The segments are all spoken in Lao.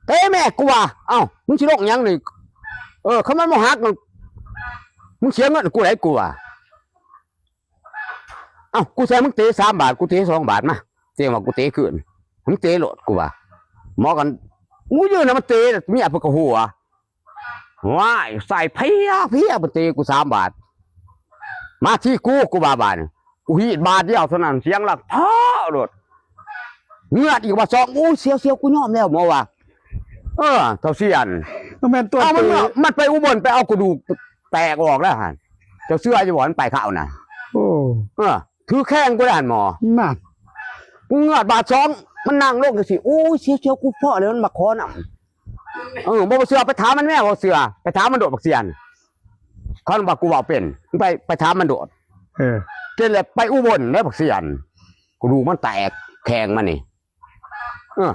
ເຕະແມ່ !" ກູວ່າ. "ເອົ້າ ມຶງຊິລົງຫຍັງນີ້? ເອີ ຄັນມັນບໍ່ຫັກ ມຶງເສຍເງິນໃຫ້ກູໄດ໋ !" ກູວ່າ. "ເອົ້າ ກູໃສ່ມຶງເຕະສາມບາດ ກູເຕະສອງບາດ ມາ." ເຕະວ່າກູເຕະຄືນ ມຶງເຕະໂລດ ກູວ່າ. ໝໍກັນ ກູຢືນໃຫ້ມັນເຕະ ເມຍເພິ່ນກໍຫົວ. ວ້າຍ ໃສ່ເພຍ ເພຍ ມັນເຕະກູສາມບາດ. ມາທີ່ກູ ກູວ່າ ບາດນີ້ ກູຮີດບາດດຽວເທົ່ານັ້ນ ສຽງດັງພ້າໂລດ ເງືອດອີກບາດສອງ. ໂອ້ຍ ສຽວໆ ກູຍອມແລ້ວ ໝໍວ່າ. ເອີ ເຖົ້າຊຽນ ບໍ່ແມ່ນຕົວະ ເອົາມັນ ເຕະ ມັນໄປອຸບົນ ໄປເອົາກະດູກແຕກອອກແລ້ວຫັ້ນ. ເຈົ້າເຊື່ອຢູ່ບໍ່ ມັນໄປຄາວນັ້ນ? ໂອ້ ເອີ ຖືແຂ້ງກູໄດ້ຫັ້ນໝໍ. ນັ້ນ ກູເງືອດບາດສອງ ມັນນັ່ງລົງຈັ່ງຊີ້. ໂອ້ຍ ສຽວໆ ກູພໍ້ແລ້ວ ມັນມາຂໍນຳ. ເອີ ບໍ່ເຊື່ອໄປຖາມມັນແມ້ ບໍ່ເຊື່ອໄປຖາມມັນໂດດ ບັກຊຽນ. ຄັນວ່າກູເວົ້າເປັນ ໄປ ໄປຖາມມັນໂດດ. ເອີ ເປັນແລ້ວໄປອຸບົນເດ້ ບັກຊຽນ ກະດູກມັນແຕກແຂ້ງມັນນີ້. ເອີ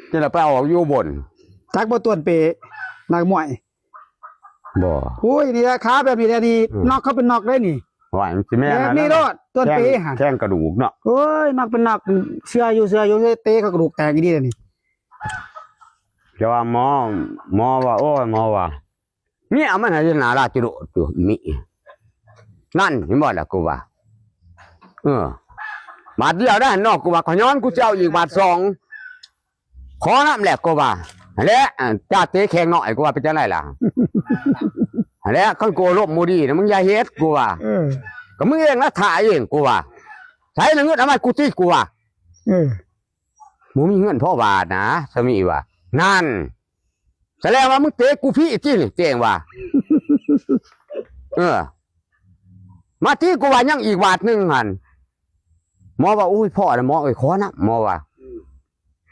ເປັນແລ້ວໄປເອົາຢູ່ອຸບົນ. ຈັກບໍ່ ຕ້ວນເປ ນັກມວຍ? ບໍ່. ໂອ້ຍ ນີ້ລະ ຂາແບບນີ້ແຫຼະນີ້ ອືມ ນັອກເຂົາເປັນນັອກເດ້ນີ້. ວ່າມັນຊິແມ່ນ ແບບນີ້ໂລດ ຕ້ວນເປຫັ້ນ ແຂ້ງກະດູກເນາະ. ໂອ້ຍ ນັອກເປັນນັອກ ເຊື່ອຢູ່ ເຊື່ອຢູ່ ເຕະເຂົາກະດູກແຕກອີ່ຫຼີເດ້ນີ້. ແຕ່ວ່າໝໍ ໝໍວ່າ ໂອ້ຍ ໝໍວ່າ ເມຍມັນຫັ້ນເຮັດໜ້າລາຈະໂດດຢູ່ ອີ່ໝີ. ນັ້ນ ເຫັນບໍ່ລະ ກູວ່າ. ເອີ ບາດດຽວໄດ້ເນາະ ກູວ່າ. ຂ້ອຍຍ້ອນ ກູຈະເອົາອີກບາດສອງ ຂໍນຳແຫຼະ ກູວ່າ. ຫັ້ນແຫຼະ ຈ້າເຕະແຂ້ງນ້ອຍ ກູວ່າ. ເປັນຈັ່ງໃດລະ? ຫັ້ນແຫຼະ ຄັນກູອາລົມບໍ່ດີນະ ມຶງຢ່າເຮັດ ກູວ່າ. ເອີ ກະມຶງເອງລະ ຖ້າເອງ ກູວ່າ. ໃສລະເງິນ ເອົາມາໃຫ້ກູຕິ ກູວ່າ. ເອີ ບໍ່ມີເງິນພໍບາດນະ ສາມີວ່າ. ນັ້ນ ສະແດງວ່າມຶງເຕະກູພີ້ຕິ ເຕະຫຍັງວ່າ. ເອີ ມາຕິ ກູວ່າ. ຍັງອີກບາດໜຶ່ງຫັ້ນ ໝໍວ່າ. ໂອ້ຍ ພໍແລ້ວໝໍເອີຍ ຂໍນຳ ໝໍວ່າ.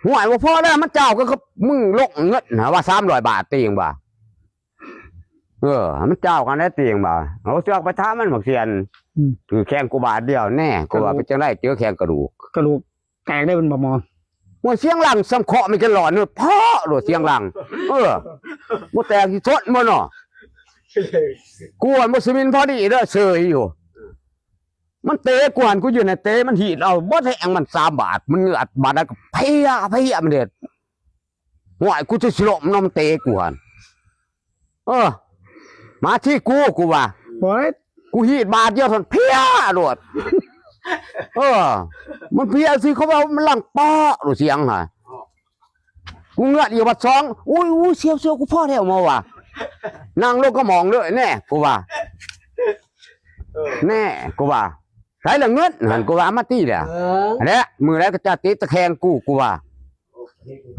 ອືມ ຫ້ວຍ ບໍ່ພໍແລ້ວ ມັນຈ້າວກັບມຶງລົງເງິນຫາວ່າສາມຮ້ອຍບາດ ຕິຫຍັງວ່າ. ເອີ ມັນຈ້າວກັນແລ້ວ ຕິຫຍັງວ່າ. ເອົາເຊືອກໄປຖາມມັນ ບັກຊຽນ. ອືມ ຖືແຂ້ງກູບາດດຽວແນ່ ກູວ່າ. ກະດູກ ເປັນຈັ່ງໃດ ເຈີແຂ້ງກະດູກ ກະດູກ ແຕກໄດ້ເປັນບໍ່ໝໍ? ໂອ້ຍ ສຽງດັງສ່ຳເຄາະແມ່ນກະຫຼອນເນາະ ເພາະໂລດສຽງດັງ. ເອີ ບໍ່ແຕກຊິຊົນບໍ່ເນາະ? ກູວ່າບໍ່ສະໝິນພໍດີເດີ ເຊີຍຢູ່. ມັນເຕະກູຫັ້ນ ກູຢືນໃຫ້ເຕະ ມັນຮີດເອົາເບິດແຮງມັນສາມບາດ ມັນເງືອດບາດນັ້ນກະເພຍ ເພຍ ມັນເຮັດ. ຫ້ວຍ ກູຈະຊິລົ້ມນຳເຕະກູຫັ້ນ. ເອີ ມາທີ່ກູ ກູວ່າ. ບໍ່ໄດ້ ກູຮີດບາດດຽວຫັ້ນ ເພຍໂລດ. ເອີ ມັນເພຍຊິ ເຂົາເວົ້າມັນລັງປະໂລດສຽງຫາ. ກູເງືອດອີກບາດສອງ ໂອ້ຍ ໂອ້ຍ ສຽວໆ ກູພໍແລ້ວ ໝໍວ່າ. ນັ່ງລົງກະໝອງເລີຍ ແນ່ ກູວ່າ. ເອີ ແນ່ ກູວ່າ. ໃສລະເງິນຫັ້ນ ກູວ່າ. ມາຕິລະ. ເອີ ຫັ້ນແຫຼະ ມື້ໃດກະຈະຕິດຕະແຄງກູ ກູວ່າ.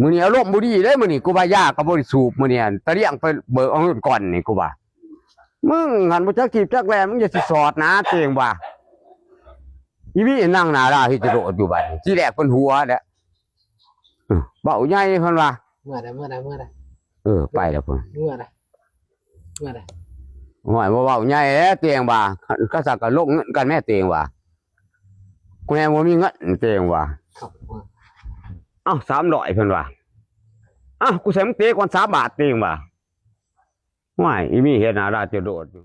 ມື້ນີ້ອາລົມບໍ່ດີເດ້ ມື້ນີ້ ກູວ່າ. ຢາກະບໍ່ໄດ້ສູບມື້ນີ້ ຕາລ້ຽງໄປເບີກເອົາເງິນກ່ອນນີ້ ກູວ່າ. ມຶງຫັ້ນບໍ່ຈັກຈີບຈັກແລ ມຶງຢ່າຊິສອດນາ ເຕງວ່າ. ອີ່ໝີນັ່ງໜ້າລາວເຮັດຈະໂດດຢູ່ບາດນີ້ ທີແລກເພິ່ນຫົວແຫຼະ. ເອີ ເວົ້າໃຫຍ່ເພິ່ນວ່າ. ເມື່ອໃດ ເມື່ອໃດ ເມື່ອໃດ? ເອີ ໄປແລ້ວເພິ່ນ. ເມື່ອໃດ ເມື່ອໃດ? ໂອ້ຍ ບໍ່ເວົ້າໃຫຍ່ແຫຼະ ເຕງວ່າ. ຄັນ ຄັນຊັ້ນກະລົງເງິນກັນແມ້ ເຕງວ່າ. ກູແຮງບໍ່ມີເງິນ ເຕງວ່າ. ເອົ້າ ສາມຮ້ອຍ ເພິ່ນວ່າ. ເອົ້າ ກູໃສ່ມຶງເຕະກ່ອນສາມບາດ ເຕງວ່າ. ໂອ້ຍ ອີ່ໝີເຮັດໜ້າລາວຈະໂດດຢູ່.